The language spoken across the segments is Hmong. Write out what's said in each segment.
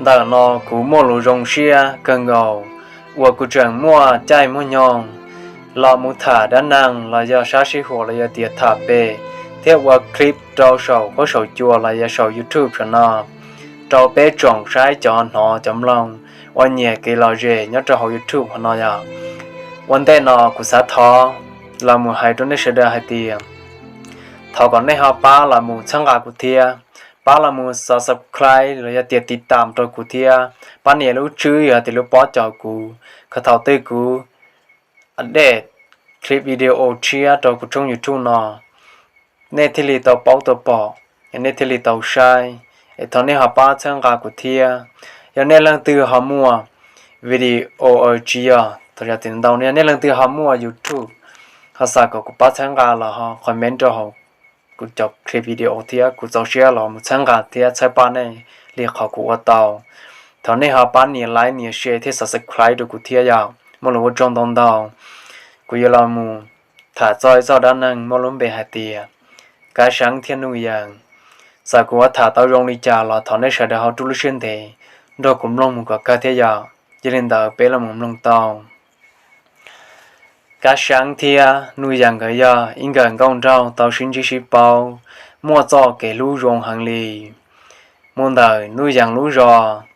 Ntawm no kuv muaj lus zoo siab kawg nkaus uas kuv tseem muaj caij muaj nyoog los mus tham dab neeg los yog sab sib huam los yog tias tham pem thiab ua clip rau saum huab saum cua los yog saum YouTube saum no rau peb tsoom saib cov hnov cov mloog uas nyiam kev lom zem nyob rau hauv YouTube hov no yog. Ua ntej no kuv xav thov los mus hais rau nej sawv daws hais tias thov kom nej ho pab los mus txhawb nqa kuv thiab, pab los mus subscribe los yog tias tiv tam rau kuv thiab, pab nias lub tswb yog tias lub pob caus kuv, kom thaum twg kuv update clip video tshiab rau kuv tshooj YouTube no, nej thiaj li tau paub tau pom, nej thiaj li tau saib. Es thov nej ho pab txhawb nqa kuv thiab. Yog nej leej twg ho muaj video, tsis yog, tsis yog ntau, yog nej leej twg ho muaj YouTube ho xav kom kuv pab txhawb nqa los ho comment rau hauv kuv cov clip video thiab, kuv txaus siab los mus txhawb nqa thiab txhawb pab nej li qhov kuv ua tau. Thov nej ho pab nias like nias share thiab subscribe rau kuv thiab yog. Muaj lus ua tsaug ntau ntau. Kuv yuav los mus tham txog ib txoj dab neeg muaj lub npe hais tias Kab Seeb thiab Nuj Yees. Txawm kuv ua tham tau zoo li cas los thov nej sawv daws ho rub lub siab ntev nrog kuv mloog mus kom kawg thiab yog. Yog li ntawd peb los mus mloog tau. Kab Seeb thiab Nuj Yees nkawd yog ib nkawm nkauj nraug tau sib ntsib sib paub, muaj txoj kev hlub zoo heev li. Mus ntawm Nuj Yees lub zos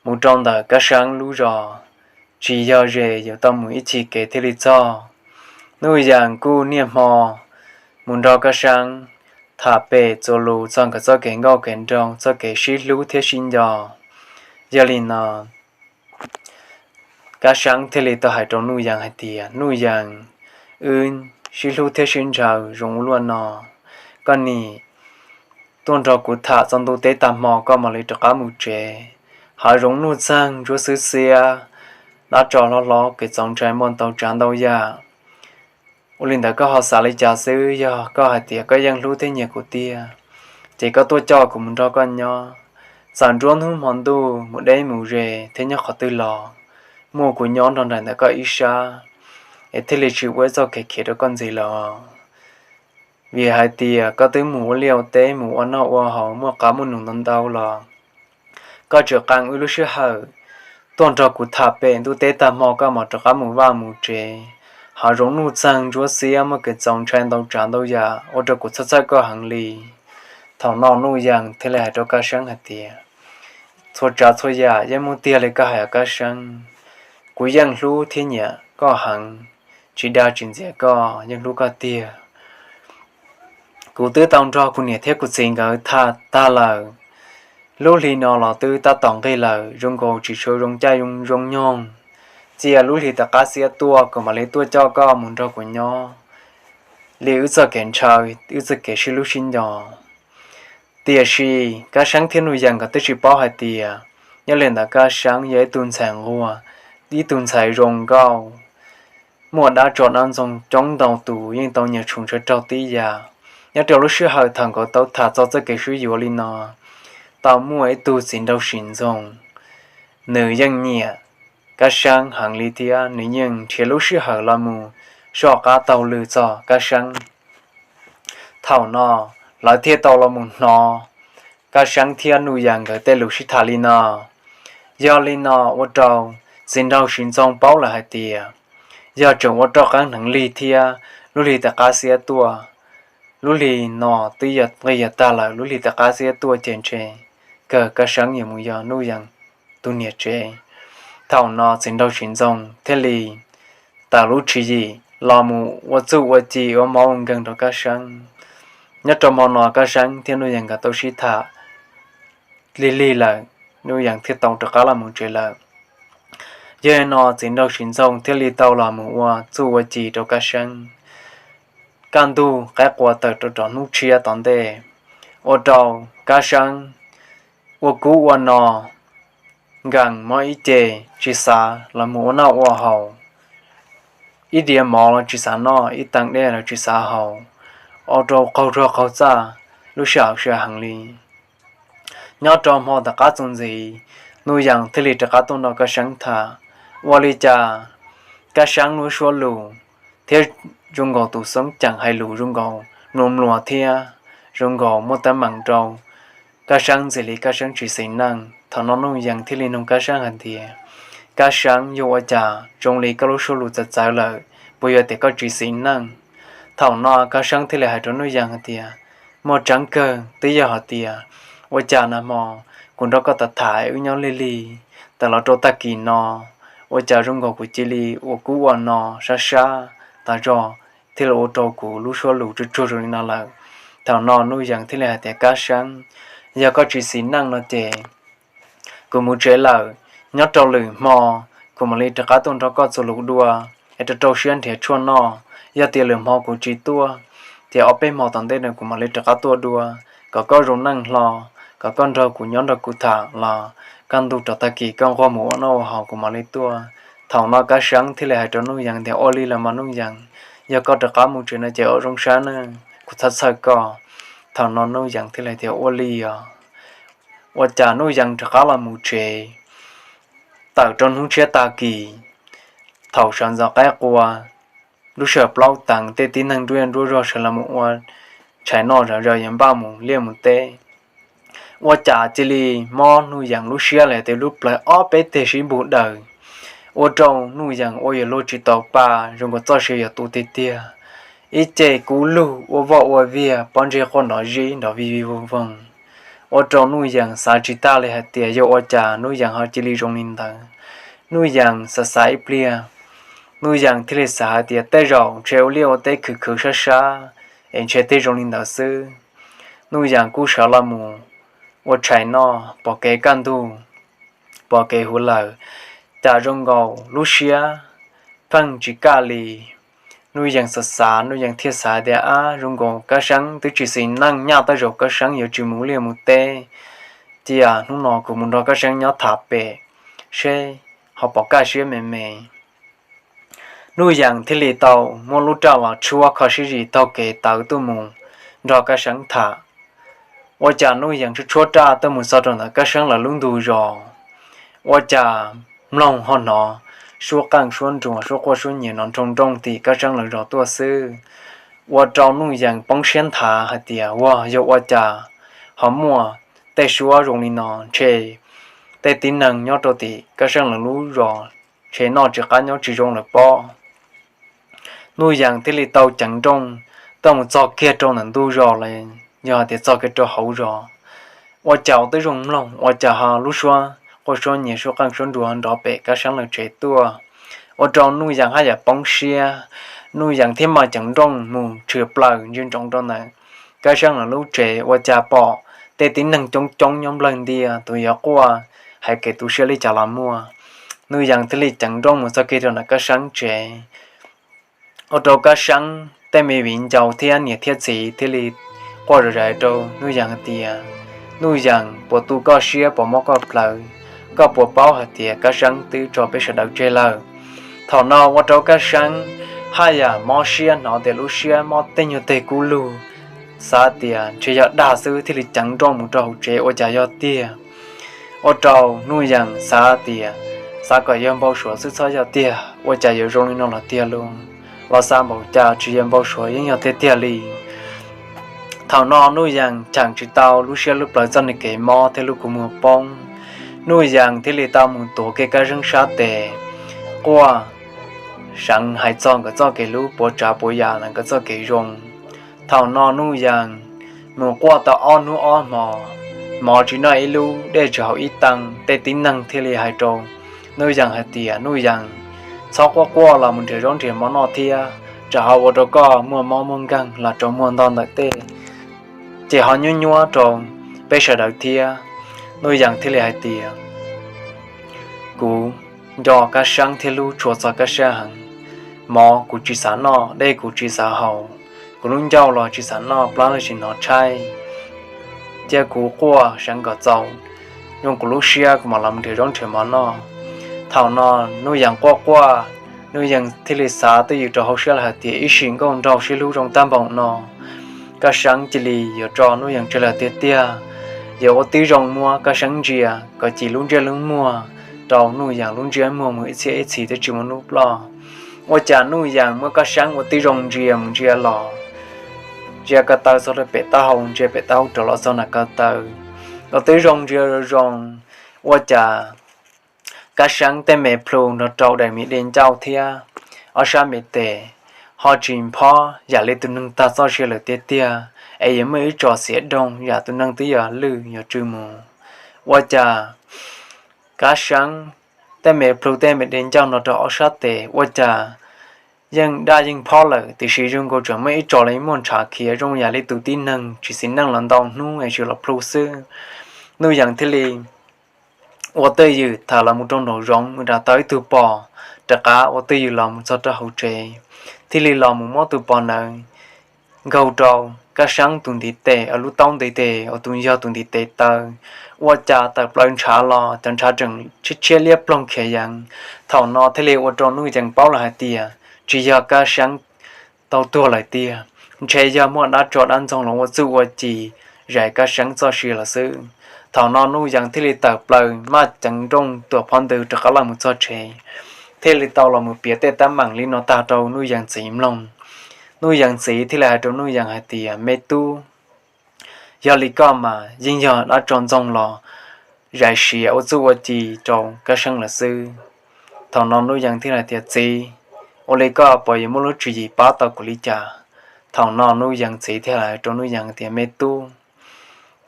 mus rau ntawm Kab Seeb lub zos tsis yog ze yuav tau mus ib chim kev thiaj li txog. Nuj Yees kuj niaj hmo mus nrog Kab Seeb tham pem txuas lus txog nkawd txoj kev nkauj kev nraug, txoj kev sib hlub thiab sib nco. Yog li no Kab Seeb thiaj li tau hais rau Nuj Yees hais tias, Nuj Yees, wb sib hlub thiab sib ntshaw zoo ua luaj no, koj nim tuaj nrog kuv tham txog ntuj teb tag hmo koj mam li rov qab mus tsev. Hav zoov nuj txeeg ntsuab xwb xiab, dab tsov hlob hlob kev txaus ntshai muaj ntau tsav ntau yam. Ua li ntawd koj ho xav li cas xwb? Yog koj hais tias koj yeej hlub thiab nyiam kuv tiag, ces koj tuaj coj kuv mus nrog koj nyob. Txawm nruab hnub hmo ntuj mus deb mus ze thiab nyob qhov twg los, muaj kuv nyob nrog nraim ntawm koj ib sab, es thiaj li tsis ua ib txoj kev khiav rau koj ntxiv lawm. Vim hais tias koj twb mus ua liaj ua teb mus ua noj ua haus muaj qab muaj num ntau ntau los, koj tseem qee wb lub sij hawm tuaj nrog kuv tham pem ntuj teb tag hmo koj mam rov qab mus vaj mus tsev. Hav zoov nuj txeeg ntsuab xiab muaj kev txaus ntshai ntau tsav ntau yam ua rau kuv txhawj txhawj koj heev li. Thaum no Nuj Yees thiaj li hais rau Kab Seeb hais tias, txhua tsav txhua yam yeej muaj tiag li koj hais os Kab Seeb. Kuv yeej hlub thiab nyiam koj heev, tsis dag tsis ntxias koj, yeej hlub koj tiag. Kuv twb tau nrog kuv niam thiab kuv txiv nkawd tham tag lawm. Lub hli no los twb tab tom nqig lawm, zoo nkaus tsis tshua zoo caij zoo nyoog. Cia lub hli tom qab xiab tuaj kuv mam li tuaj coj koj mus nrog kuv nyob li wb txoj kev ntshaw, wb txoj kev sib hlub sib nco. Tiam sis Kab Seeb thiab Nuj Yees nkawd twb tsis paub hais tias, nyob li ntawd Kab Seeb yog ib tug ntxhais nquag, ib tug ntxhais zoo nkauj, muaj dab tsov dab ntxoog coob ntau tus yeej tau nyiam tshum ntshaw raug tib yam. Nyob rau lub sij hawm thaum nkawd tau tham txog txoj kev sib yuav li no, tau muaj ib tug txiv nraug sim ntxoog, nws yeej nyiam Kab Seeb heev li thiab nws yeej nrhiav lub sij hawm los mus soj qab taug lw txog Kab Seeb. Thaum no lawv thiaj tau los mus hnov Kab Seeb thiab Nuj Yees nkawd tej lus sib tham li no. Yog li no ua rau txiv nraug sim ntxoog paub lawm hais tias, yog tseem ua roj qeeb hneev lig thiab lub hli tom qab xiab tuaj, lub hli no twb yog nqig yog tag lawm, lub hli tom qab xiab tuaj ces ntshe kawg Kab Seeb yuav mus yog Nuj Yees tus niam tsev. Thaum no txiv nraug sim ntxoog thiaj li tawm lub tswv yim los mus ua txuj ua ci ua mov ua nkeeg rau Kab Seeb. Nyob rau hmo no Kab Seeb thiab Nuj Yees nkawd tau sib tham lig lig lawm, Nuj Yees thiaj tau rov qab los mus tsev lawm. Yog li no txiv nraug sim ntxoog thiaj li tau los mus ua txuj ua ci rau Kab Seeb. Kaj ntug qaib qua tawm rau rov hnub tshiab tom ntej, ua rau Kab Seeb ua kub ua no, nkees mob ib ce, tsis xav los mus ua noj ua haus, ib diav mov los tsis xav noj, ib teev dej los tsis xav haus, ua rau qaug zog qaug txaj, lub sij hawm siav heev li. Nyob rau hmo tom qab txuas ntxiv, Nuj Yees thiaj li rov qab tuaj nrog Kab Seeb tham. Ua li cas Kab Seeb lub suab lus thiab zoo nkaus tus xeeb ceem hais lus zoo nkaus mluas mluas thiab zoo nkaus muaj teeb meem rau Kab Seeb ntxim li Kab Seeb tsis xis neej. Thaum no Nuj Yees thiaj li nug Kab Seeb hais tias, Kab Seeb, yog ua cas zoo li koj lub suab lus txawv txawv lawm, puas yog tias koj tsis xis neej? Thaum no Kab Seeb thiaj li hais rau Nuj Yees hais tias, Muaj tseeb kawg, twb yog hais tias ua cas nag hmo kuv nrog koj tham tham wb nyob lig lig, tawm los rau tag kis no ua cas zoo nkaus kuv cia li ua kub ua no sab sab tas zog, thiaj li ua rau kuv lub suab lus tsuag tsuag zoo li no lawm. Thaum no Nuj Yees thiaj li hais tias, Kab Seeb, yog koj tsis xis neej no ces kuv mus tsev lawm, nyob rau lwm hmo kuv mam li rov qab tuaj nrog koj txuas lus dua es rau rau siab nrhiav tshuaj noj. Yog tias lwm hmo kuv tsis tuaj, ces ob peb hmo tom ntej no kuv mam li rov qab tuaj dua, kom koj zoo neej hlo, kom koj nrog kuv nyob nrog kuv tham los kaj ntug rov tag kis koj nquag mus ua noj ua haus kuv mam li tuaj. Thaum no Kab Seeb thiaj li hais rau Nuj Yees tias, Ua li los mas Nuj Yees, yog koj rov qab mus tsev no ces ua zoo sab na, kuv txhawj txhawj koj. Thaum no Nuj Yees thiaj li tias, Ua li os. Ua cas Nuj Yees rov qab los mus tsev, tawm rau hnub tshiab tag kis, thaum sawv ntxov qaib qua, lub sij hawm plaub teev tej tib neeg nruab nruab zog sawv los mus ua tshais noj zom zaws yuav npaj mus liaj mus teb. Ua cas cia li mob Nuj Yees lub siab li tias lub plawv ob peb teg sib npug daws, ua rau Nuj Yees ua yuav luag tsis tau pa, zoo nkaus txoj sia yuav tu tiag tiag. Ib ce kub lug ua voj ua viag, pob ntseg quaj nrov zib nrov vij vij voog voog, ua rau Nuj Yees xav tsis tag li hais tias yog ua cas Nuj Yees ho cia li zoo li ntawd. Nuj Yees xav xav ib pliag, Nuj Yees thiaj li xav hais tias tej zaum ntshe ua liaj ua teb khwv khwv sab sab es ntshe thiaj zoo li ntawd xwb. Nuj Yees kuj sawv los mus ua tshais noj, pom kev kaj ntug, pom kev huv lawm, cas zoo nkaus lub siab pheej tsis kaj li. Nuj Yees xav xav, Nuj Yees thiaj xav tias, Ab, zoo nkaus Kab Seeb twb tsis xis neej, nyaj tej zaum Kab Seeb yuav tsis mus liaj mus teb. Cia hnub no kuv mus nrog Kab Seeb nyob tham pem seb ho puas kaj siab me me. Nuj Yees thiaj li tau muab lub raj los tshuab kho siab zis taug kev tawm tuaj mus nrog Kab Seeb tham. Ua cas Nuj Yees tshuab tshuab raj tuaj mus txog rau ntawm Kab Seeb lawv lub ntug zos, ua cas mloog ho hnov suab qeej suab nruas suab quaj suab nyiav nrov nroo nrooj tim Kab Seeb lawv zos tuaj xwb. Ua rau Nuj Yees poob siab nthav hais tias, Ua, yog ua cas ho muaj tej suab zoo li no, ntshe tej tib neeg nyob rau tim Kab Seeb lawv lub zos ntshe noj tsis qab nyob tsis zoo lawm pob. Nuj Yees thiaj li tau ceev nrooj tuaj mus txog kiag rau ntawm ntug zos los yog hais tias txog kiag rau hauv zos, ua cas twb zoo mloog ua cas ho lub suab quaj suab nyiav suab qeej suab nruas nrov pem Kab Seeb lawv tsev tuaj. Ua rau Nuj Yees haj yam poob siab, Nuj Yees thiaj mam ceev nrooj mus tshwm plaws ntsia ntsoov rau ntawm Kab Seeb lawv lub tsev, ua cas pom tej tib neeg coob coob nyob nplawg ntias, tus yuav quaj, hais kev tu siab li cas los muaj. Nuj Yees thiaj li ceev nrooj mus txog kiag rau ntawm Kab Seeb tsev. Ua rau Kab Seeb tej me viv ncaus thiab niam thiab txiv thiaj li quaj zom zaws rau Nuj Yees hais tias, Nuj Yees, puas tu koj siab puas mob koj plawv, koj puas paub hais tias Kab Seeb twb tso peb sawv daws tseg lawm? Thaum no ua rau Kab Seeb haj yam mob siab, hnov tias lub siab mob tej nyuag teg kub lug, xav tias ntshe yog dag xwb thiaj li ceev nrooj mus rau hauv tsev ua cas yog tiag. Ua rau Nuj Yees xav tias, xav kom yog npau suav xwb txhob yog tiag, ua cas yuav zoo li no los tiag lauj. Los xav npaum cas tsis yog npau suav yeej yog tiag tiag li. Thaum no Nuj Yees cheem tsis tau lub siab lub plawv txoj niag kev mob thiab lub kua muag poob. Nuj Yees thiaj li tau mus tuav kiag Kab Seeb sab tes, quaj seev hais txog nkawd txoj kev hlub puas tsav puas yam los nkawd txoj kev zoo. Thaum no Nuj Yees mus quaj tau ob hnub ob hmo, mov tsis noj ib lub, dej tsis haus ib tee, tej tib neeg thiaj li hais rau Nuj Yees hais tias, Nuj Yees, txhob quaj quaj los mus nrhiav zaub nrhiav mov noj thiab, tsam ho ua rau koj muaj mob muaj nkeeg los rau muaj ntog ntawm tej, ces ho nyuab nyuab rau peb sawv daws thiab. Nuj Yees thiaj li hais tias, Kuv nco Kab Seeb thiab hlub tshua txog Kab Seeb heev. Mov kuv tsis xav noj, dej kuv tsis xav haus, kuv lub ncauj los tsis xav noj, plab los tsis hnov tshaib. Cia kuv quaj seev kom txaus zoo kuv lub siab, kuv mam los nrhiav zaub nrhiav mov noj. Thaum no Nuj Yees quaj quaj, Nuj Yees thiaj li xav twj ywm rau hauv siab lawm hais tias, Ib sim nkauj nraug sib hlub zoo tag npaum no, Kab Seeb cia li yuav tso Nuj Yees tseg lawm tiag tiag. Yuav ua tib zoo muab Kab Seeb ntsia kom cim lub ntsej lub muag rau Nuj Yees lub ntsej muag mus ib txhiab ib txhis twb tsis muaj hnub ploj. Ua cas Nuj Yees muab Kab Seeb ua tib zoo ntsia mus ntsia los, ntsia ko taw txog rau pem taub hau, ntsia pem taub hau rov los txog nram ko taw, ua tib zoo ntsia zoo zoo, Ua cas Kab Seeb tej me plhu nrog rau daim me de ncauj thiab ob sab me tes ho tsis nphob yam li tus neeg tag txoj sia lawm tiag tiag, es yuav muaj ib tsos xiav doog yam tus neeg twb yog lwj yuav tsw mus. Ua cas Kab Seeb tej me plhu tej me de ncauj nrog rau ob sab tes ua cas yeej daj yeej phob lawm, tiam sis zoo nkaus tseem muaj ib tsos li muaj ntshav khiav zoo yam li tus tib neeg tsis xis neej los ntau hnub es tsis los plhu xwb. Nuj Yees thiaj li ua twj ywm tham los mus rau nraum zoov mus nram tau ib tug pos, rov qab ua twj ywm los mus txog rau hauv tsev, thiaj li los mus muab tus pos ntawd nkaug rau Kab Seeb tus ntiv tes, lub taub ntiv tes uas tus yog tus ntiv tes taw. Ua cas tawm plaws ntshav los cov ntshav tseem tshiab tshiab liab ploog khiav yees. Thaum no thiaj li ua rau Nuj Yees paub lawm hais tias tsis yog Kab Seeb tau tuag lawm tiag, ntshe yog muaj dab tso dab ntxoog los ua txuj ua ci zais Kab Seeb txoj sia lawm xwb. Thaum no Nuj Yees thiaj li tawm plaws maj ceev nrooj tuam phov ntws rov qab los mus txog tsev, thiaj li tau los mus piav tej teeb meem li no tag rau Nuj Yees txiv mloog. Nuj Yees txiv thiaj li hais rau Nuj Yees hais tias, Me tub, yog li koj mas yeej yog dab tso ntxoog los zais siav ua txuj ua ci rau Kab Seeb lawm xwb. Thaum no Nuj Yees thiaj hais tias, Txiv, ua li koj puas yuav muaj lub tswv yim pab tau kuv li cas? Thaum no Nuj Yees txiv thiaj hais rau Nuj Yees tias, Me tub,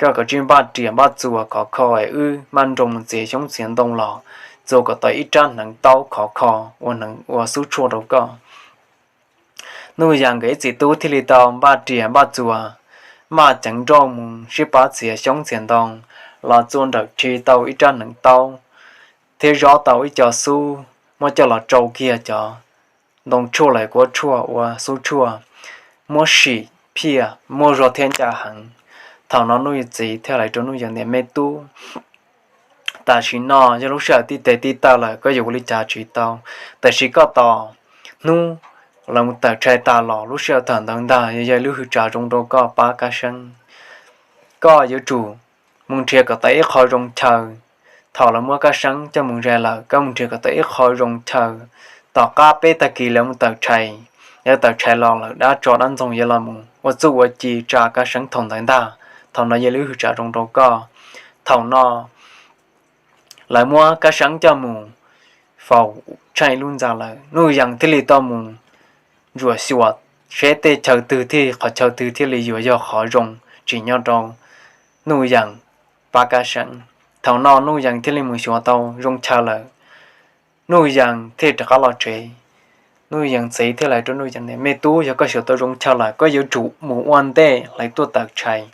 koj kav tsij npaj riam npaj txuas khov kho es wb maj nroos mus txiav xyoob txiav ntoo los txua kom tau ib rab hneev taub khov kho ua hneev ua xub tshuaj rau koj. Nuj Yees nkawd ib txiv tub thiaj li tau npaj riam npaj txuas, maj ceev nrooj mus sib pab txiav xyoob txiav ntoo los txua nrawm tshis tau ib rab hneev taub thiab zob tau ib co xub, muab coj los tsau kiag cov ntoo tshuaj los kuab tshuaj ua xub tshuaj, muab sim phiaj muaj zog thiab ncaj heev. Thaum no Nuj Yees txiv thiaj hais rau Nuj Yees tias, Me tub, tam sim no yog lub sij hawm tib tes tib taw lawm, koj yuav ua li cas tsis tau. Tam sim koj tos hnub lawv mus tawm tshais tas los lub sij hawm thaum ntawd ntag yog yog lub hwj tsa zoo rau koj pab Kab Seeb. Koj yuav tsum mus nrhiav kom tau ib qho zoo chaw. Thaum lawv muab Kab Seeb coj mus zais lawm, koj mus nrhiav kom tau ib qho zoo chaw. Tom qab peb tag kis lawv mus tawm tshais, lawv tawm tshais los lawm dab tso dab ntxoog yuav los mus ua txuj ua ci tsa Kab Seeb thaum ntawd ntag. Thaum no yog lub hwj tsa zoo rau koj. Thaum no lawv muab Kab Seeb coj mus faus tsheej ib lub ntxa lawm, Nuj Yees thiaj li tau mus ntsuam xyuas seb tej chaw twg thiaj, qhov chaw twg thiaj li yuav yog qhov zoo tsim nyog rau Nuj Yees pab Kab Seeb. Thaum no Nuj Yees thiaj li mus xyuas tau zoo chaw lawm, Nuj Yees thiaj rov qab los tsev. Nuj Yees txiv thiaj li hais rau Nuj Yees tias, Me tub, yog koj xyuas tau zoo chaw lawm, koj yuav tsum mus ua ntej hlawv tuaj tawm tshais.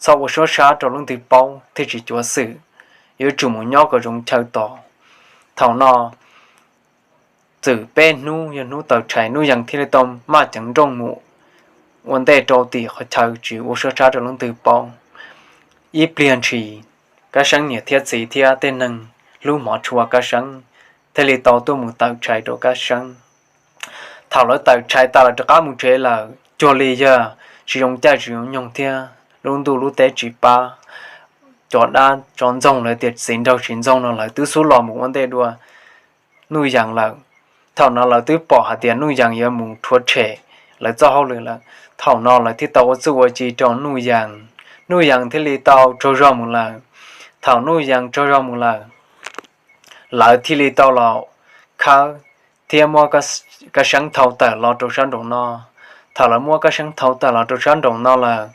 Txhob ua suab sab rau leej twg paub thiaj tsis cuav xwm, yuav tsum mus nyob kom zoo chaw tos. Thaum no txwm peb hnub yog hnub tawm tshais, Nuj Yees thiaj li tau maj ceev nrooj mus ua ntej rau tim qhov chaw tsis ua suab sab rau leej twg paub. Ib pliag ntshis, Kab Seeb niam thiab txiv thiab tej neeg hlub hmov tshua Kab Seeb thiaj li tau tuaj mus tawm tshais rau Kab Seeb. Thaum lawv tawm tshais tas lawv rov qab mus tsev lawm, cuag li yog tsis zoo caij tsis zoo nyoog thiab lub ntuj lub teb tsis pab. Cov dab tso ntxoog lawv tias txiv nraug tsis ntxoog no lawv twb xub los mus ua ntej dua Nuj Yees lawm. Thaum no lawv twb pom hais tias Nuj Yees yuav mus rhuav tshem lawv txoj hauj lwm lawm. Thaum no lawv thiaj tau ua txuj ua ci rau Nuj Yees, Nuj Yees thiaj li tau tsaug zog mus lawm. Thaum Nuj Yees tsaug zog mus lawm, lawv thiaj li tau los khawb thiab muab Kab Seeb thau tawm los rau sab nraum no. Thaum lawv muab Kab Seeb thau tawm los rau sab nraum no lawm,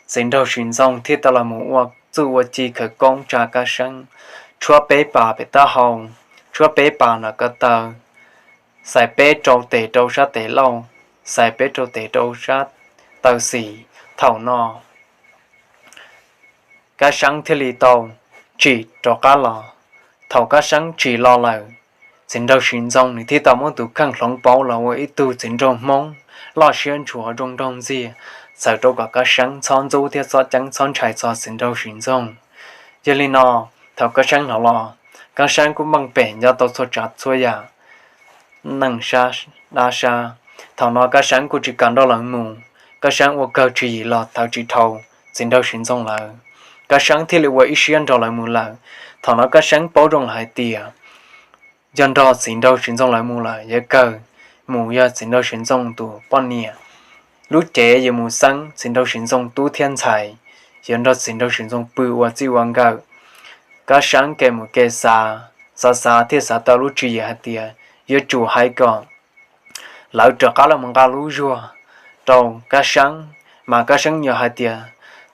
txiv nraug Sis Ntxoog thiaj tau los mus ua txuj ua ci khawv koob tsa Kab Seeb, tshuab peb pas pem taub hau, tshuab peb pas nram ko taw, xais peb rau tes rau sab tes laug, xais peb rau tes rau sab taw xis. Thaum no Kab Seeb thiaj li tau tsim rov qab los. Thaum Kab Seeb tsim los lawm, txiv nraug Sis Ntxoog nws thiaj tau muab tus kheej hloov pauv los ua ib tug txiv nraug Hmoob loj siab ntshua zoo nraug ntxiag, txhawm rau kom Kab Seeb txhob ntxub thiab txhob ceeb txhob ntshai txog txiv nraug Sis Ntxoog. Yog li no, thaum Kab Seeb hnov los, Kab Seeb kuj meej pem nco tau txhua tsav txhua yam neej sab dab sab. Thaum no Kab Seeb kuj tsis kam nrog lawv mus, Kab Seeb ua kawg tswv yim los thawv tsis dhau txiv nraug Sis Ntxoog lawv, Kab Seeb thiaj li ua ib siab nrog lawv mus lawm. Thaum no Kab Seeb paub zoo lawm hais tias yog nrog txiv nraug Sis Ntxoog lawv mus lawm yuav kawg mus yog txiv nraug Sis Ntxoog tus poj niam. Lub cev yuav mus xeeb txiv nraug Sis Ntxoog tub thiab ntxhais, yuav nrog txiv nraug Sis Ntxoog pw ua txij ua nkawm. Kab Seeb kev mus kev xav, xav xav thiaj xav tau lub tswv yim hais tias yuav tsum hais kom lawv rov qab los mus nqa lub zuag rau Kab Seeb, mas Kab Seeb yuav hais tias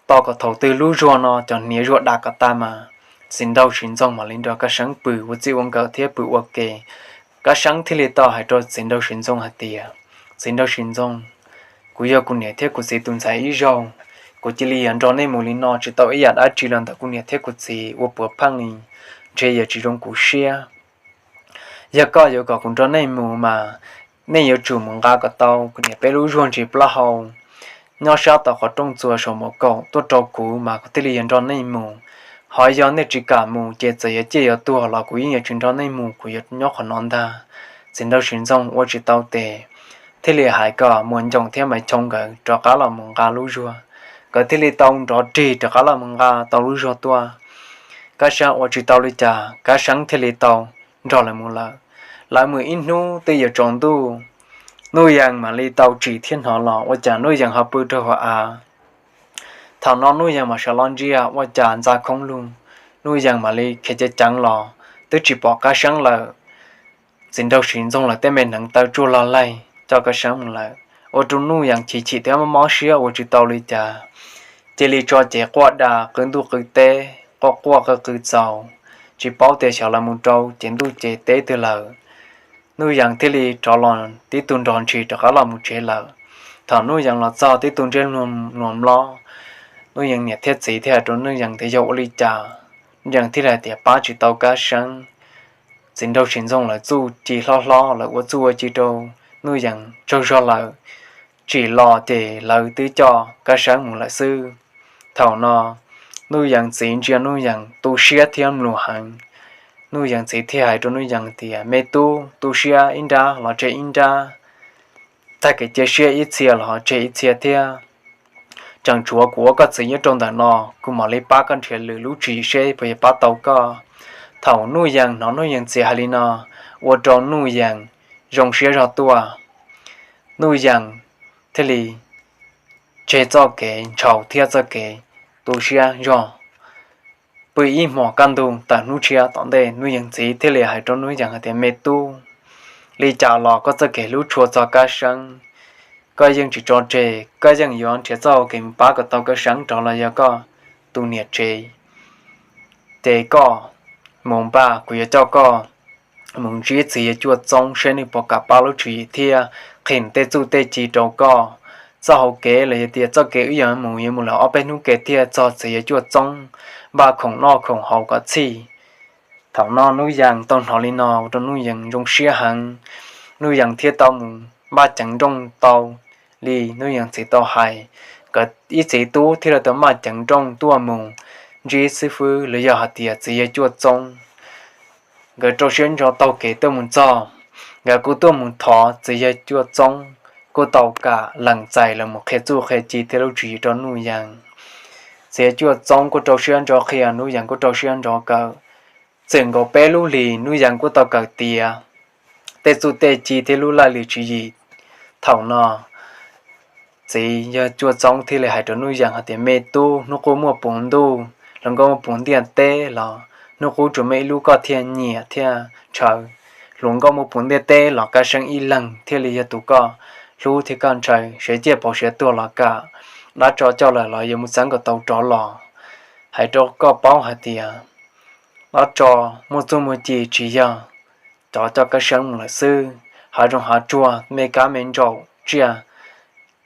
tos kom thaum twg lub zuag no cov hniav zuag dam kom tas mas Txiv Nraug Siv Ntxoog mam li nrog Kab Seeb pw ua txij ua nkawm thiab pw ua ke. Kab Seeb thiaj li tau hais rau Txiv Nraug Siv Ntxoog hais tias, Txiv Nraug Siv Ntxoog, kuv yog kuv niam thiab kuv txiv tus ntxhais ib zaug, kuv cia li yuav nrog nej mus li no tsis tau ib yam dab tsi los ntawm kuv niam thiab kuv txiv ua puav pheej li, ntshe yuav tsis zoo kuv siab. Yog koj yuav kom kuv nrog nej mus mas nej yuav tsum mus nqa kom tau kuv niam peb lub zuag ntsis plaub hau nyob sab tom qhov rooj txuas saum mus kaum tuaj rau kuv mas kuv thiaj li yuav nrog nej mus. Ho yog nej tsis kam mus ces txawm yuav ciaj yuav tuag los kuv yeej yuav tsis nrog nej mus, kuv yuav nyob qhov no ntag. Txiv Nraug Siv Ntxoog ua tsis tau tes, thiaj li hais kom Muas Ncoom thiab Maiv Choo nkawd rov qab los mus nqa lub zuag. Nkawd thiaj li tau nrov rig rov qab los mus nqa tau lub zuag tuaj. Kab Seeb ua tsis tau li cas, Kab Seeb thiaj li tau nrog lawv mus lawm. Lawv mus ib hnub twb yuav tsaus ntuj, Nuj Yees mam li tau tsim thiab hnov los ua cas Nuj Yees ho pw rau hauv av. Thaum no Nuj Yees mam sawv los ntsia ua cas ntxa khoob lug, Nuj Yees mam li khiav ceev ceev los twb tsis pom Kab Seeb lawm. Txiv Nraug Siv Ntxoog lawv tej me hneev taw tsuag log laig coj Kab Seeb mus lawm, ua rau Nuj Yees chim chim thiab mob mob siab ua tsis tau li cas. Cia li tso cev quaj da qw ntuj qw teb, quaj quaj qw qw txaus, tsis paub tias xyov lawv mus rau ces ntuj ces teb twg lawm. Nuj Yees thiaj li rov los tib tug nrog ntshis rov qab los mus tsev lawm. Thaum Nuj Yees los txog tib tug ntsej muag mlob, Nuj Yees niam thiab txiv thiaj hais rau Nuj Yees tias yog ua li cas. Nuj Yees thiaj li hais tias pab tsis tau Kab Seeb. Txiv Nraug Siv Ntxoog lawv txuj ci hlob hlob, lawv ua txuj ua ci rau Nuj Yees tsaug zog lawm, tsim los ces lawv twb coj Kab Seeb mus lawm xwb. Thaum no Nuj Yees txiv ntsia Nuj Yees tu siab thiab mluas heev. Nuj Yees txiv thiaj hais rau Nuj Yees tias me tub, tu siab ib nrab los tseg ib nrab, tag kev cia siab ib txhia los ho tseg ib txhia thiab. Tseem tshuav kuv ua koj txiv nyob rau ntawm no, kuv mam li pab koj nrhiav lwm lub tswv yim seb puas yuav pab tau koj. Thaum Nuj Yees hnov Nuj Yees txiv hais li no, ua rau Nuj Yees zoo siab zog tuaj. Nuj Yees thiaj li tseg txoj kev ntshaus thiab txoj kev tu siab zog. Pw ib hmos kaj ntug tawm hnub tshiab tom ntej, Nuj Yees txiv thiaj li hais rau Nuj Yees hais tias me tub, li cas los koj txoj kev hlub tshua txog Kab Seeb, koj yeej tsis tso tseg, koj yeej yuav nrhiav txoj hau kev mus pab kom tau Kab Seeb rov los yog koj tus niam tsev. Ces koj mus npaj, kuv yuav coj koj mus ntsib txiv yawg Cuaj Txoob seb nws puas kam pab lub tswv yim thiab qhia tej txuj tej ci rau koj. Txoj hau kev los yog tias txoj kev wb yuav mus yuav mus lawm ob peb hnub kev thiaj txog txiv yawg Cuaj Txoob npaj khoom noj khoom haus kom txhij. Thaum no Nuj Yees tau hnov li no ua rau Nuj Yees zoo siab heev. Nuj Yees thiaj tau mus npaj ceev nrooj tau li Nuj Yees txiv tau hais. Nkawd ib txiv tub thiaj li tau npaj ceev nrooj tuaj mus ntsib xib fwb los yog hais tias txiv yawg Cuaj Txoob. Nkawd rau siab ntso taug kev tuaj mus txog, nkawd kuj tuaj mus thov txiv yawg Cuaj Txoob kuj tau kam lees txais los mus qhia txuj qhia ci thiab lub tswv yim rau Nuj Yees. Txiv yawg Cuaj Txoob kuj rau siab ntso qhia, Nuj Yees kuj rau siab ntso kawm. Txwm nkaus peb lub hlis Nuj Yees kuj tau kawm tiav tej txuj tej ci thiab lub laj lim tswv yim. Thaum no txiv yawg Cuaj Txoob thiaj li hais rau Nuj Yees hais tias me tub, hnub qub muaj puv ntuj, hluas nkauj muaj puv ntiaj teb los hnub qub tsuas muaj ib lub koj thiaj nyiam thiaj ntshaw. Hluas nkauj muaj puv ntiaj teb los Kab Seeb ib leeg thiaj li yog tus koj hlub thiab koj ntshaw, siav ciaj pauv siav tuag los kam, dab tso coj lawm los yuav mus txeeb kom tau rov los. Hais rau koj paub hais tias dab tso muaj txuj muaj ci tsis yog cov coj Kab Seeb mus lawm xwb. Hav zoov hav tsuag, me kab me ntsaum, tsiaj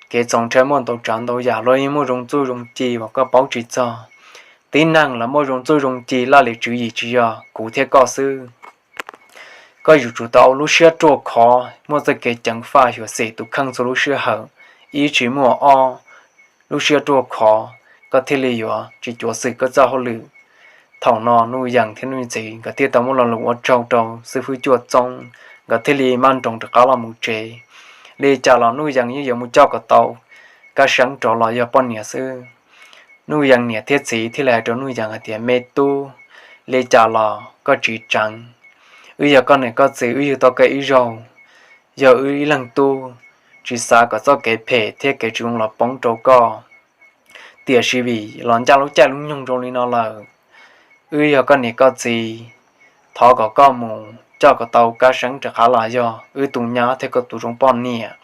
kev txaus ntshai muaj ntau tsav ntau yam, luag yeej muaj zoo txuj zoo ci uas koj paub tsis txog. Tib neeg los muaj zoo txuj zoo ci, laj lim tswv yim tsis yog kuv thiab koj xwb. Koj yuav tsum tau ua lub siab ruaj khov, muaj txoj kev ceev faj xyuam xim tus kheej txhua lub sij hawm. Ib tsis muaj ob, lub siab ruaj khov, koj thiaj li yuav tsis cuav xwm koj txoj hauj lwm. Thaum no Nuj Yees thiab Nuj Yees txiv nkawd thiaj tau muaj lo lus ua tsaug rau xib fwb Cuaj Txoob, nkawd thiaj li maj nroos rov qab los mus tsev. Li cas los Nuj Yees yeej yuav mus coj kom tau Kab Seeb rov los yog poj niam xwb. Nuj Yees niam thiab txiv thiaj li hais rau Nuj Yees hais tias me tub, li cas los koj tsis tseev, wb yog koj niam koj txiv, wb yug tau koj ib zaug, yog wb ib leeg tub, tsis xav kom txoj kev phem thiab kev tsis zoo los poob rau koj. Tiam sis vim los ncaj lub caij lub nyoog zoo li no lawm, wb yog koj niam koj txiv, thov kom koj mus coj kom tau Kab Seeb rov qab los yog wb tus nyab thiab koj tus zoo poj niam.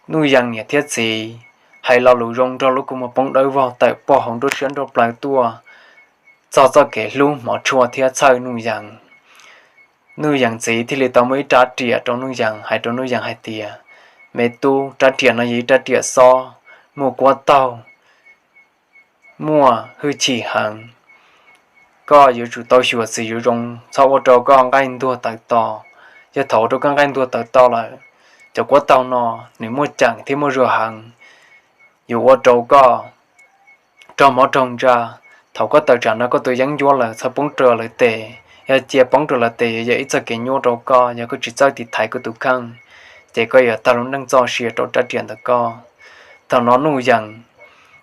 Nuj Yees niam thiab txiv hais lo lus zoo nrog lub kua muag poob dawb vog tawm pog hauv nruab siab nruab plawv tuaj txog txoj kev hlub hmov tshua thiab txhawj Nuj Yees. Nuj Yees txiv thiaj li tau muab ib rab riam rau Nuj Yees, hais rau Nuj Yees hais tias, me tub, rab riam no yog ib rab riam xob, muaj kuab taug, muaj hwj chim heev. Koj yuav tsum tau xyuam xim yuav zoo, txhob ua rau koj nqaij ntuag tawv to. Yog thaum ua rau koj nqaij ntuag tawv to lawm, cov kuab taug no nws muaj ceem thiab muaj zuag heev, yuav ua rau koj raug mob raug ntsaj. Thaum koj tawm tsam no koj tus yeeb ncuab lawm txhob poob rau lawv tes, yog cia poob rau lawv tes yuav yog ib txoj kev nyuaj rau koj, yog koj tsis txawj tiv thaiv koj tus kheej, ces koj yuav tag lub neej txoj sia rau rab riam ntawm koj. Thaum no Nuj Yees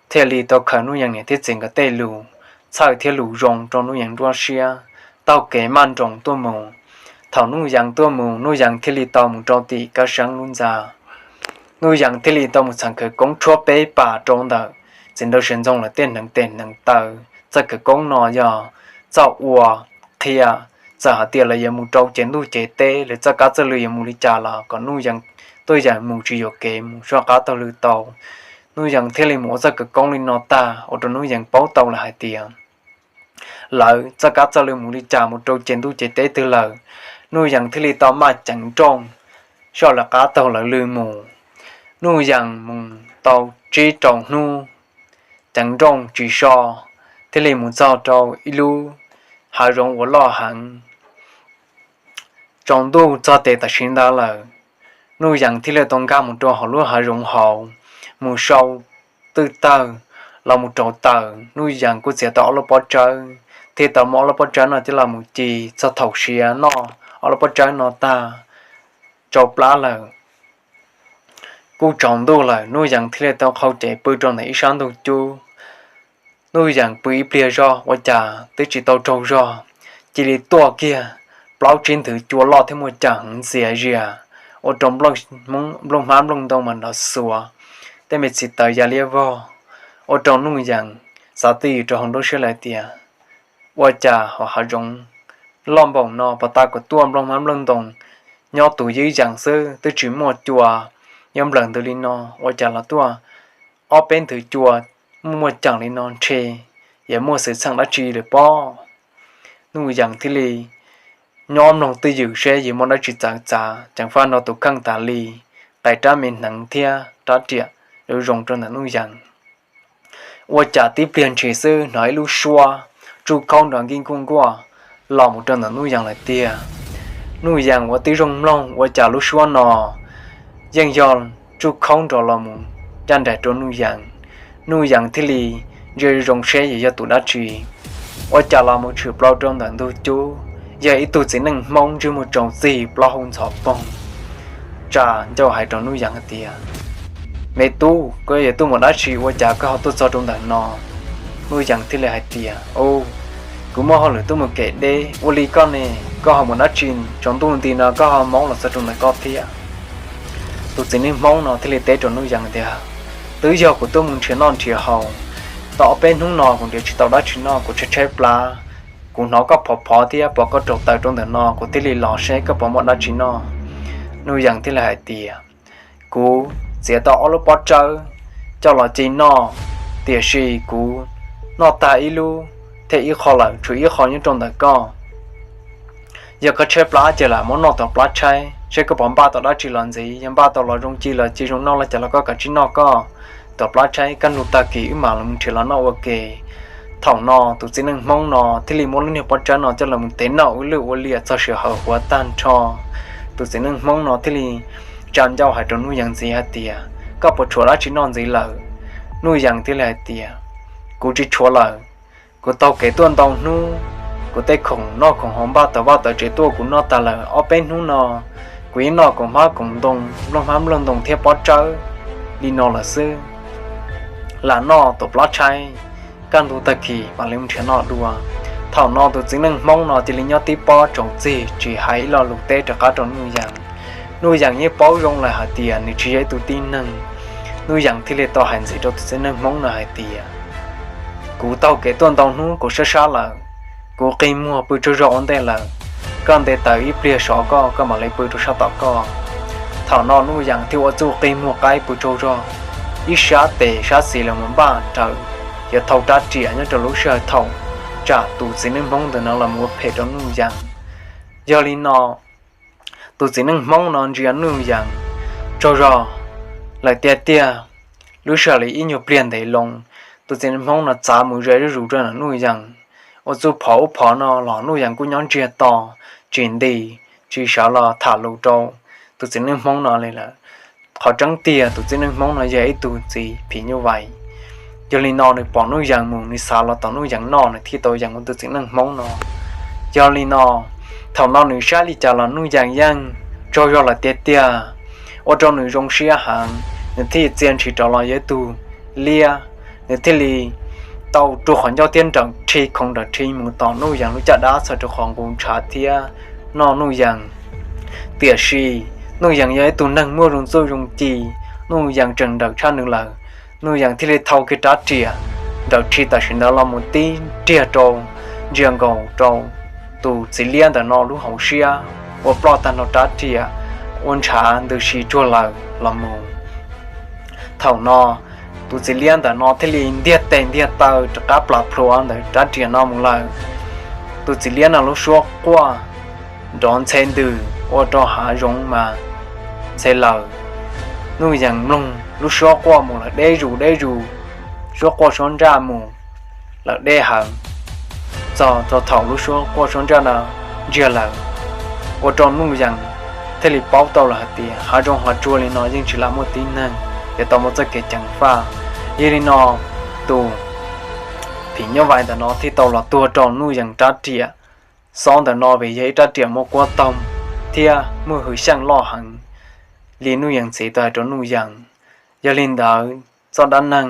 thiaj li tau khaws Nuj Yees niam thiab txiv nkawd tej lus txhawj thiab lus zoo rau Nuj Yees nruab siab, taug kev maj nroos tuaj mus. Thaum Nuj Yees tuaj mus, Nuj Yees thiaj li tau mus rau tim Kab Seeb lub ntxa. Nuj Yees thiaj li tau mus txhawm khawv koob tshuab peb pas rau ntawm txiv nraug Siav Ntxoog lawv tej hneev tes hneev taw. Txoj khawv koob no yog txoj ua qhia txawm hais tias lawv yuav mus rau ces ntuj ces teb, lawv txoj kab txoj lw yuav mus li cas los kom Nuj Yees tuaj yeem mus tsis yuam kev mus soj qab taug lw tau. Nuj Yees thiaj li mus ua txoj khawv koob li no tag ua rau Nuj Yees paub tau lawm hais tias lawv txoj kab txoj lw mus li cas mus rau ces ntuj ces teb twg lawm. Nuj Yees thiaj li tau maj ceev nrooj soj lawv qab taug lawv lw mus. Nuj Yees mus tau tsib rau hnub, ceev nrooj tsis so, thiaj li mus txog rau ib lub hav zoov uas loj heev. Tsaus ntuj txog tes tam sim ntawd lawm, Nuj Yees thiaj li tau nkag mus rau hauv lub hav zoov hauv, mus sau twj tawg los mus rauv taws. Nuj Yees kuj txiav tau ob lub pob tsawb, thiaj tau muab ob lub pob tsawb no coj los mus ci. Txog thaum siav noj ob lub pob tsawb no tag, tsau plab lawm, kuj tsaus ntuj lawm, Nuj Yees thiaj li tau qhau cev pw rau ntawm ib sab ntug cub. Nuj Yees pw ib pliag zog ua cas twb tsis tau raug zog, cia li tuaj kiag plaub tsib nthwv cua loj thiab muaj ceem heev ntxias zias, ua rau nplooj hmab nplooj ntoo mas nrov xuav, tej me txiv taws ya liab vog, ua rau Nuj Yees xav twj ywm rau hauv nruab siab lawm tias, ua cas hauv hav zoov loj npaum no puag ta kuv tuaj nplooj hmab nplooj ntoo nyob tus ywb yees xwb twb tsis muaj cua nyob nplawg ntws li no, ua cas los tuaj ob peb nthwv cua muaj muaj ceem li no ntshe yuav muaj xwm txheej dab tsi lawm pob. Nuj Yees thiaj li nyob mloog twj ywm seb yuav muaj dab tsi txawv txav, ceev faj nrog tus kheej tas li, qais rab me hneev thiab rab riam zoo zoo rau ntawm Nuj Yees. Ua cas tib pliag ntshis xwb hnov ib lub suab tsuj khaub nrov nkij nkuj nkuaj los mus rau ntawm Nuj Yees lawm tiag. Nuj Yees ua tib zoo mloog ua cas lub suab no yeej yog tsuj khaub nrov los mus ncaj nraim rau Nuj Yees. Nuj Yees thiaj li ntsia zoo seb yuav yog tus dab tsi. Ua cas los mus tshwm plaws rau ntawm ntug cub, yog ib tug txiv neej Hmoob ntsej muag tsaus txig plaub hau ntxhov poog, tsa ncauj hais rau Nuj Yees hais tias, me tub, koj yuav tuaj mus dab tsi ua cas koj ho tuaj txog rau ntawm no? Nuj Yees thiaj li hais tias, u, kuv muaj hauj lwm tuaj mus kev deb. Ua li koj ne, koj ho mus dab tsi tsaus ntuj nti no koj ho maub los txog rau ntawm koj thiab? Tus txiv neej Hmoob no thiaj li teb rau Nuj Yees tias, twb yog kuv tuaj mus nrhiav noj nrhiav haus, tau ob peb hnub no kuv nrhiav tsis tau dab tsi noj, kuv tshaib tshaib plab, kuv hnov koj phov phov thiab pom koj rauv taws rau ntawm no, kuv thiaj li los seb koj puas muaj dab tsi noj. Nuj Yees thiaj li hais tias, kuv txiav tau ob lub pob tsawb coj los ci noj, tiam sis kuv noj tag ib lub thiab ib qho lawm, tshuav ib qho nyob rau ntawm koj. Yog koj tshaib plab ces lam muab noj tom plab tshaib, seb koj puas npaj tau dab tsi los ntxiv, yog npaj tau los zoo ci los ci zoo noj los cas los koj kav tsij noj koj. Tom plab tshaib kaj ntug tag kis wb mam li mus nrhiav los noj ua ke. Thaum no tus txiv neej Hmoob no thiaj li muab lub niag pob tsawb no coj los mus tev noj ua luj ua liam txog sij hawm huav tag nrho. Tus txiv neej Hmoob no thiaj li tsa ncauj hais rau Nuj Yees ntxiv hais tias, koj puas tshuav dab tsi noj ntxiv lawm? Nuj Yees thiaj li hais tias, kuv tsis tshuav lawm. Kuv taug kev tuaj ntau hnub, kuv tej khoom noj khoom haus npaj tau vaj tau tsev tuaj kuv noj tag lawm. Ob peb hnub no kuv yeej noj khoom hmab khoom ntoo, nplooj hmab nplooj ntoo thiab pob tsawb li no lawm xwb. Lam noj tom plab tshaib, kaj ntug tag kis mam li mus nrhiav noj dua. Thaum no tus txiv neej Hmoob no cia li nyob tib pob tsaus txig tsis hais ib lo lus teb rov qab rau Nuj Yees. Nuj Yees yeej paub zoo lawm hais tias nws tsis yog ib tug tib neeg. Nuj Yees thiaj li tau hais ntxiv rau tus txiv neej Hmoob no hais tias, kuv taug kev tuaj ntau hnub kuv sab sab lawm, kuv qi muag pw tsaug zog ua ntej lawm, koj nte taws ib pliag sov koj, koj mam li pw rau sab tom koj. Thaum no Nuj Yees thiaj ua txuj qi muag qaib pw tsaug zog, ib sab tes sab xis los mus npaj rawv yuav thau rab riam nyob rau lub sij hawm thaum tsam tus txiv neej Hmoob ntawm no los mus ua phem rau Nuj Yees. Yog li no, tus txiv neej Hmoob no ntsia Nuj Yees tsaug zog lawm tiag tiag. Lub sij hawm li ib nyuag pliag ntev loo, tus txiv neej Hmoob no txav mus ze zuj zus rau ntawm Nuj Yees, ua txuj phov ub phov no los Nuj Yees kuj nyob ntsiag to, tsis nti, tsis sawv los tham lus rau tus txiv neej Hmoob no li lawm. Qhov tseeb tiag tus txiv neej Hmoob no yog ib tug txiv phim nyuj vais. Yog li no nws pom Nuj Yees mus nws xav los tom Nuj Yees noj nws thiaj tau yees ua tus txiv neej Hmoob no. Yog li no, thaum no nws saib li cas los Nuj Yees yeej tsaug zog lawm tiag tiag, ua rau nws zoo siab heev, nws thiaj txia ntshis rov los yog ib tug liab. Nws thiaj li tau rua qhov ncauj thiab nrawm rhi khoov nrawm rhi mus tom Nuj Yees lub caj dab txhawm rau qhov nqus ntshav thiab noj Nuj Yees. Tiam sis Nuj Yees yog ib tug neeg muaj zoo txuj zoo ci, Nuj Yees tseem nrawm tshaj nws lawm. Nuj Yees thiaj li thau kiag rab riam nrawm rhi tam sim ntawd los mus tib riag rau, ntsia nkaus rau tus txiv liab ntawm no lub hauv siab, ua ploj tag nrho rab riam, ua ntshav ntws si tsuag lawm los mus. Thaum no, tus txiv liab ntawm no thiaj li ntiag tes ntiag taw rov qab plam plhuav ntawm rab riam no mus lawm. Tus txiv liab no lub suab quaj nrov ntxhe ntws ua rau hav zoov mas ntxhe lawm. Nuj Yees mloog lub suab quaj mus lawm deb zus deb zus, suab quaj suab ntsaj mus lawm deb heev, txog rau thaum lub suab quaj suab ntsaj no ntsiag lawm, ua rau Nuj Yees thiaj li paub tau lawm hais tias hav zoov hav tsuag li no yeej tsis lam muaj tib neeg, yuav tau muaj txoj kev ceev faj. Yog li no, tus phim nyuj vais ntawm no thiaj tau los tuag rau Nuj Yees rab riam. Xob ntawm no vim yog ib rab riam muaj kuab toog thiab muaj hwj xyeej loj heev li Nuj Yees txiv tau hais rau Nuj Yees. Yog li ntawd, txoj dab neeg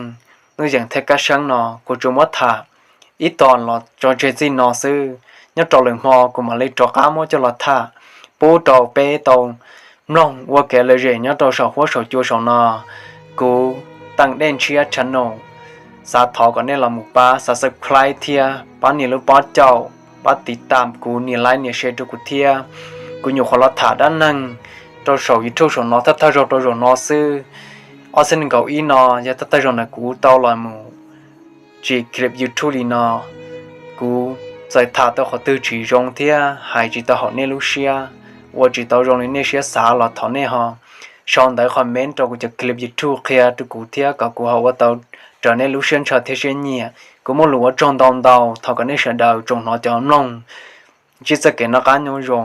Nuj Yees thiab Kab Seeb no kuv tsuas muab tham ib tog los tso tseg txij no xwb. Nyob rau lwm hmo kuv mam li rov qab muab coj los tham pub rau peb tau mloog ua kev lom zem nyob rau saum huab saum cua saum no. Kuv Teej Dej Ntshiab channel, xav thov kom nej los mus pab subscribe thiab pab nias lub pob caum, pab tiv tam kuv, nias like nias share rau kuv thiab. Kuv nyuam qhuav los tham dab neeg rau saum YouTube saum no thawj thawj zaug rau zaum no xwb. Ob txhiab nees nkaum ib no yog thawj thawj zaug ntawm kuv tau los mus tsim clip YouTube li no. Kuv txawm tham tau qhov twg tsis zoo thiab hais tsis tau haum nej lub siab, ua tsis tau zoo li nej siab xav los thov nej ho sau ntawv comment rau kuv cov clip YouTube qhia rau kuv thiab kom kuv ho ua tau raws nej lub siab ntshaw thiab siab nyiam. Kuv muaj lus ua tsaug ntau ntau, thov kom nej sawv daws tsoom hnov cov mloog ntsib txoj kev noj qab nyob zoo.